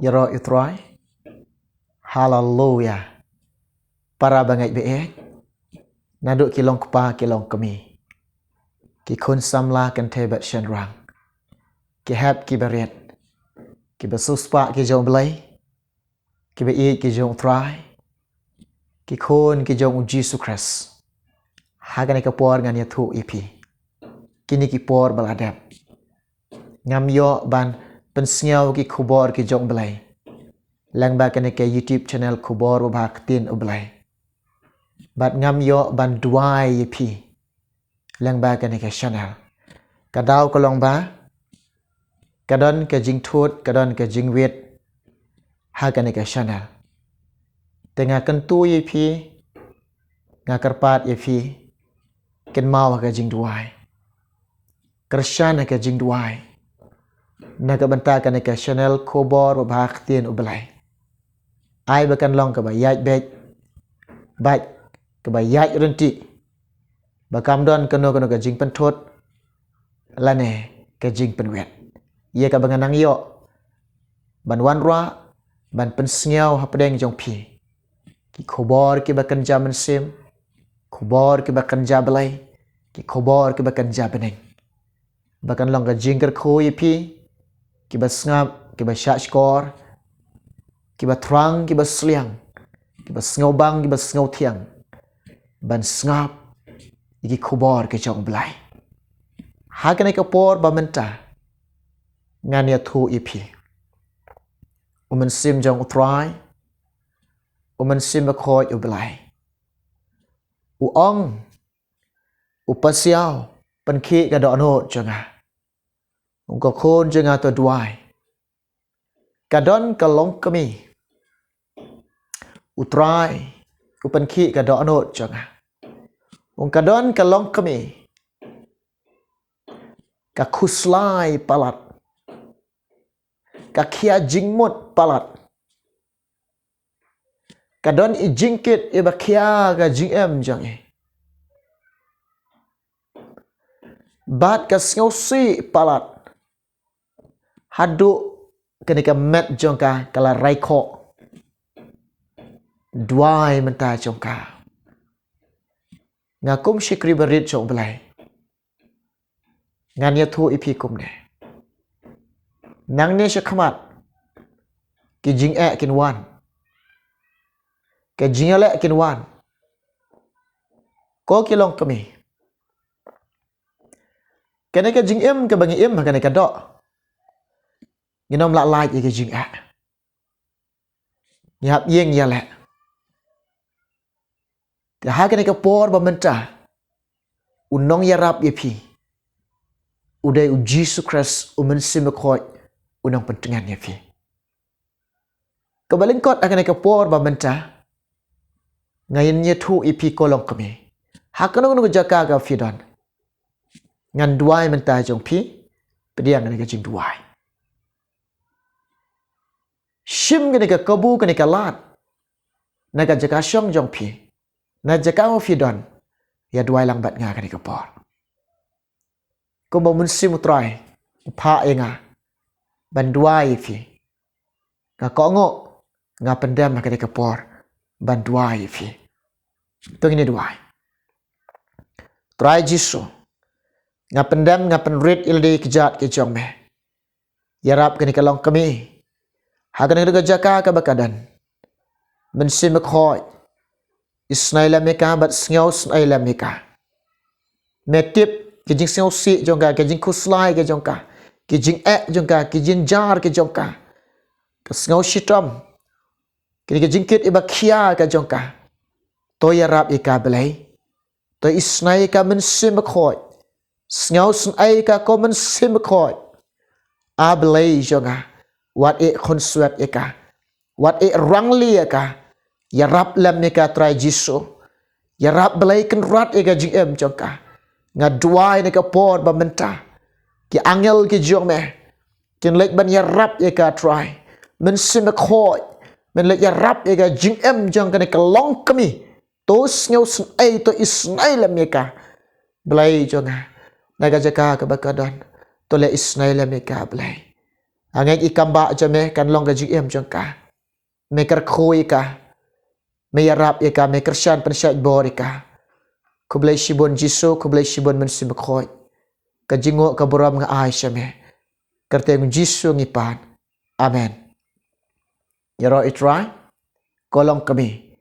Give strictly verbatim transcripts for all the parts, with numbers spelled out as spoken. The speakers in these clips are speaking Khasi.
Ïaroh ïa u Trai. Haleluya. Para bangeit baieit, naduh ki longkpa ki longkmie, ki khun samla kynthei bad shynrang, ki hep ki barit, kiba siewspah ki jong u Blei, kiba ïeit ki jong u Trai, ki khun ki jong u Jisu Khrist. Ha kane ka por ngan ïathuh ïa phi kine ki por ba la dep. Ngam ïoh ban pynsngew ki khubor ki jong u Blei lyngba kane ka YouTube channel Khubor Babha Ktien u Blei. Bad ngam ïoh ban duwai ïa phi lyngba kane ka channel. Ka daw ka long ba ka don ka jingthut, ka don ka jingwit ha kane ka channel. Te nga kyntu ïa phi, nga kyrpad ïa phi, kynmaw ha ka jingduwai, kyrshan ha ka jingduwai na ka bynta kane ka channel Khubor Babha Ktien u Blei. Ai ba kan long kaba ïaid beit bad kaba ïaid ryntih, ba kam don kano kano ka jingpynthut lane ka jingpynwit, ïa kaba ngan nang ïoh ban wanrah, ban pynsngew hapdeng jong phi ki khubor kiba kynja mynsiem, khubor kiba kynja Blei, ki khubor kiba kynja bneng. Ba kan long ka jingkyrkhu ïa phi kiba sngap, kiba shah shkor, kiba thrang, kiba sliang, kiba sngewbang, kiba sngewthiang ban sngap ïa ki khubor ki jong u Blei. Ha kane ka por ba mynta ngan ïathuh ïa phi, u Mynsiem jong u Trai, u Mynsiem Bakhuid u Blei, u ong, u pasiaw, pynkhih ka dohnud jong nga. U ong, ko khun jong nga, to duwai. Ka don ka longkmie, u Trai u pynkhih ka dohnud jong nga. U ong, ka don ka longkmie ka khuslai palat, ka khia jingmut palat. Ka don i jingkit iba khia ka jingim jong i, bad ka sngewsih palat haduh kane ka met jong ka ka la raikhoh. Duwai mynta jong ka. Nga kum shakri barit jong u Blei, ngan ïathuh ïa phi kumne. Nangne shakhmat ki jingeh kin wan, ki jingïaleh kin wan. Ko ki longkmie, kane ka jingim kaba ngi im ha kane ka doh, ngin ym lah lait ïa ki jingeh. Ngi hap ïeng ïaleh. Te ha kane ka por ba mynta, u nongïarap ïa phi u dei u Jisu Khrist, u Mynsiem Bakhuid, u nongpyntngen ïa phi. Kaba lyngkot ha kane ka por ba mynta, nga ïathuh ïa phi ko longkmie, ha kano kano ka jaka ka phi don, ngan duwai mynta jong phi. Pdiang kane ka jingduwai. Shim kane ka kabu, kane ka lad na ka jaka shong jong phi, na jaka ba phi don. Ïa duwai lang bad nga kane ka por. Kumba u Mynsiem u Trai u phah ïa nga ban duwai ïa phi, nga kohnguh, nga pyndem ha kane ka por ban duwai ïa phi. To ngin ïa duwai. Trai Jisu, nga pyndem, nga pynrit ïa lade ki kjat ki jong me. Ïarap kane ka longkmie ha kane ka jaka kaba ka don. Mynsiem Bakhuid, isynei lem ïa ka bad sngewsynei lem ïa ka. Me tip ki jingsngewsih jong ka, ki jingkhuslai ki jong ka, ki jingeh jong ka, ki jynjar ki jong ka, ka sngewshitom, kine ki jingkit iba khia ka jong ka. To ïarap ïa ka Blei. To isynei ïa ka Mynsiem Bakhuid. Sngewsynei ïa ka ko Mynsiem Bakhuid. A Blei jong nga, wat ïeh khunswet ïa ka, wat ïeh rangli ïa ka. Ïarap lem ïa ka Trai Jisu. Ïarap Blei Kynrad ïa ka jingim jong ka. Nga duwai ha kane ka por ba mynta, ki angel ki jong me kin leit ban ïarap ïa ka Trai. Mynsiem Bakhuid, men leit ïarap ïa ka jingim jong kane ka longkmie. To sngewsynei, to isynei lem ïa ka Blei jong nga. Na ka jaka kaba ka don, to leit isynei lem ïa ka Blei. Nga ngeit ïa ka kam ba jong me kan long ka jingim jong ka. Me kyrkhu ïa ka. Me ïarap ïa ka, me kyrshan pynshait bor ïa ka. Khublei shibun Jisu, khublei shibun Mynsiem Bakhuid. Ka jingnguh ka burom nga ai sha me. Kyrteng Jisu ngi pan. Amen. Ïaroh ïa u Trai. Ko long kmie.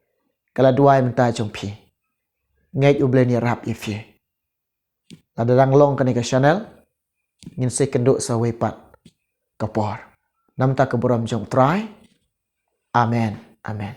Ka la duwai mynta jong phi. Ngeit U Blei un ïarap ïa phi. Lada dang long kane ka channel, ngin sa ïakynduh sa kawei pat ka por. Namar ka burom jong u Trai. Amen. Amen.